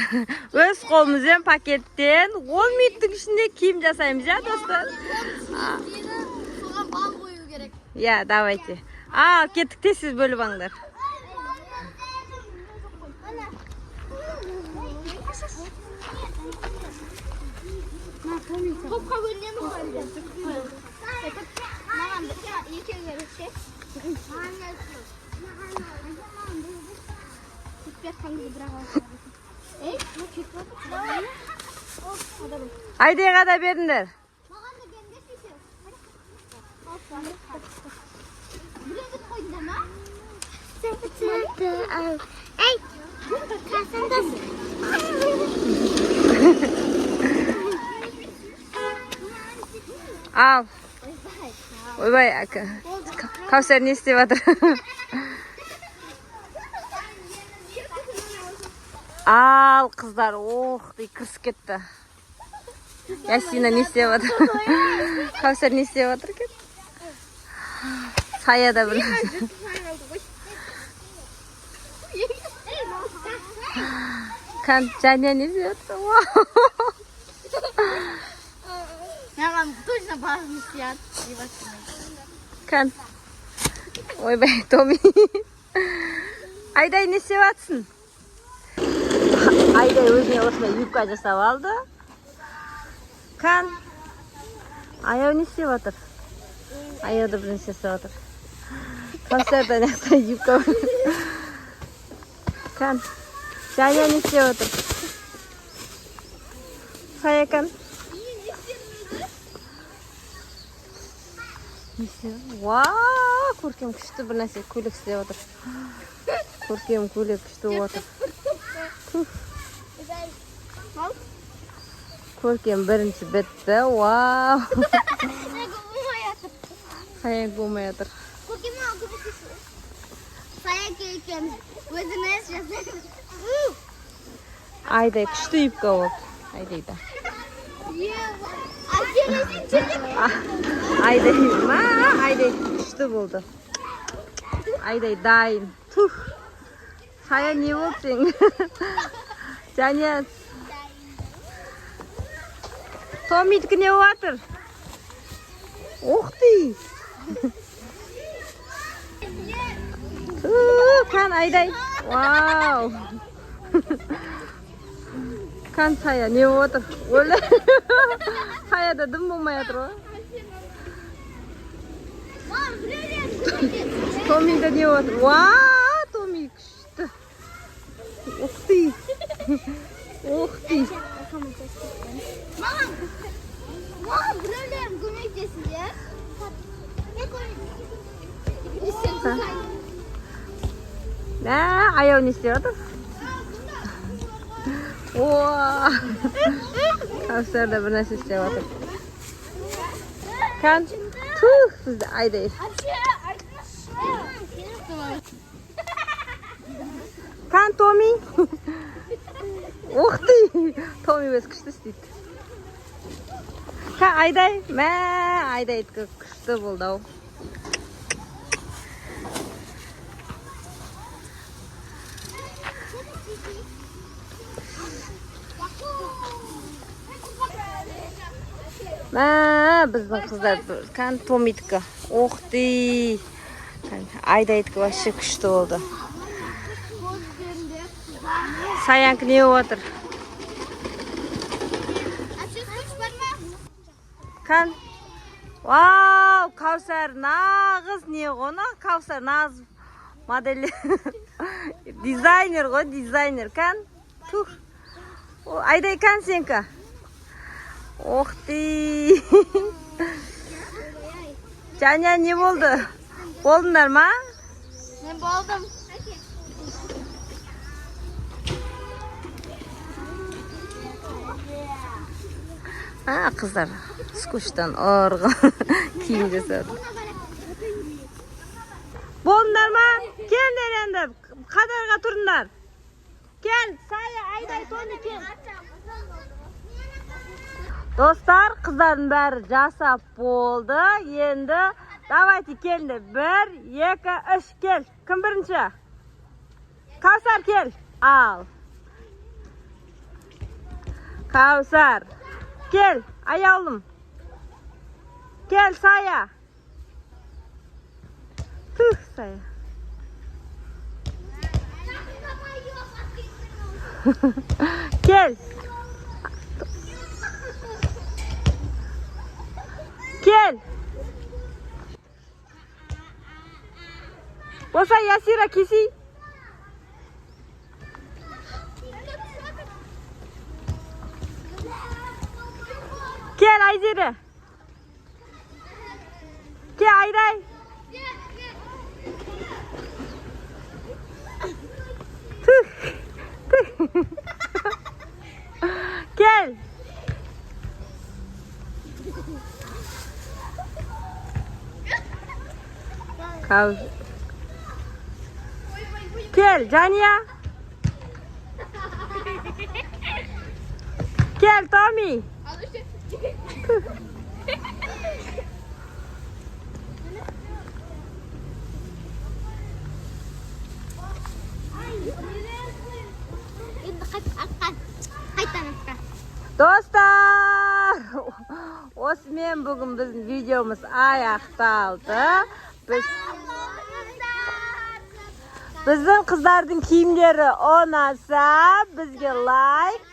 Өз қолымызбен пакеттен 10 минуттың ішінде киім жасаймыз, иә, достар? Соған бал қою керек. Иә, давайте. Ал, кеттік, тез тез бөліп алыңдар. Топқа бөлінеміз ғой әлде? Маған екеу керек ше. Кетпей жатқан кезде бірақ алып. Ей, мына кетіп жатыр. Айдайға да беріңдер. Маған да беріңдерші екеу. Біреу бітіп қойдыңдар ма? Ей, қасында. Ал. Ойбай, әкі. Кәусар не істеп жатыр? Ал, қыздар, ох, дей кірісіп кетті. Ясина не істеп жатыр? Кәусар не істеп жатыр екен? Сая да бір. Кән, Жәния не істеп жатыр? Маған точно басым сияды. Кән. Ойбай, Томи. Айдай, не істеп жатсың? Айдай өзіне осындай юбка жасап алды. Кән. Аяу не істеп жатыр? Аяу да бірнәрсе жасап жатыр. Кәусар да мына жақта юбка. Кән. Жәния не істеп жатыр? Сая, кән. Не істеп жатыр? Вау, көркем күшті бір нәрсе көйлек істеп жатыр. Көркем көйлек күшті болып жатыр. Туф. Көркем бірінші бітті. Вау. Саян болмай жатыр. Көкем, маған көмектесші. Саян екеуміз өзіміз жасаймыз. Айдай күшті юбка болды. Айдайда. Айдай, ма, Айдай күшті болды. Айдай дайын. Тух. Сая, не болды сен? Жәния. Томидікі не болып жатыр? Ух ты! Ту, кән, Айдай. Вау. Кән, Сая, не болып жатыр? Өлі. Саяда дым болмай жатыр ғой. Маған біреулер көмектесші. Томида не болып жатыр? Уа, Томи күшті. Ух ты. Ух ты. Маған біреулерің көмектесіңдер. Мә, Аяу не істеп жатыр? Уа. Кәусар да бір нәрсе істеп жатыр. Кән, тух, бізді Айдай. Кән, Томи. Ух ты. Томи өзі күшті істейді. Кән, Айдай. Мә, Айдайдікі күшті болды ау. Мә, біздің қыздар кән, Томидікі. Ух ты. Кән, Айдайдікі вообще күшті болды. Саянікі не болып жатыр? Кән. Вау, Кәусар нағыз не ғой, мына Кәусар нағыз модель. Дизайнер ғой, дизайнер. Кән. Тух. О, Айдай, кән, сенікі. Ох ты. Жәния, не болды? Болдыңдар ма? Мен болдым. А, қыздар скотчтан ұрған киім жасады. Болдыңдар ма? Келіңдер енді, қатарға тұрыңдар. Кел, Сая, Айдай, Тони, кел. Достар, қыздардың бәрі жасап болды. Енді давайте, келіңдер. 1, 2, 3, кел. Кім бірінші? Кәусар, кел. Ал. Каусар, кел, аяулым. Кел, Сая. Тух, Сая. Кел. Кел. Болса, Ясира, кеси. Кел, Айзере. Кел, Айдай. Тух. Тух. Кел. Кел, Жания. Кел, Томми. Енді артқа, қайтадан артқа. Достар, осымен бүгін біздің видеомыз аяқталды. Біздің қыздардың киімдері ұнаса, бізге лайк,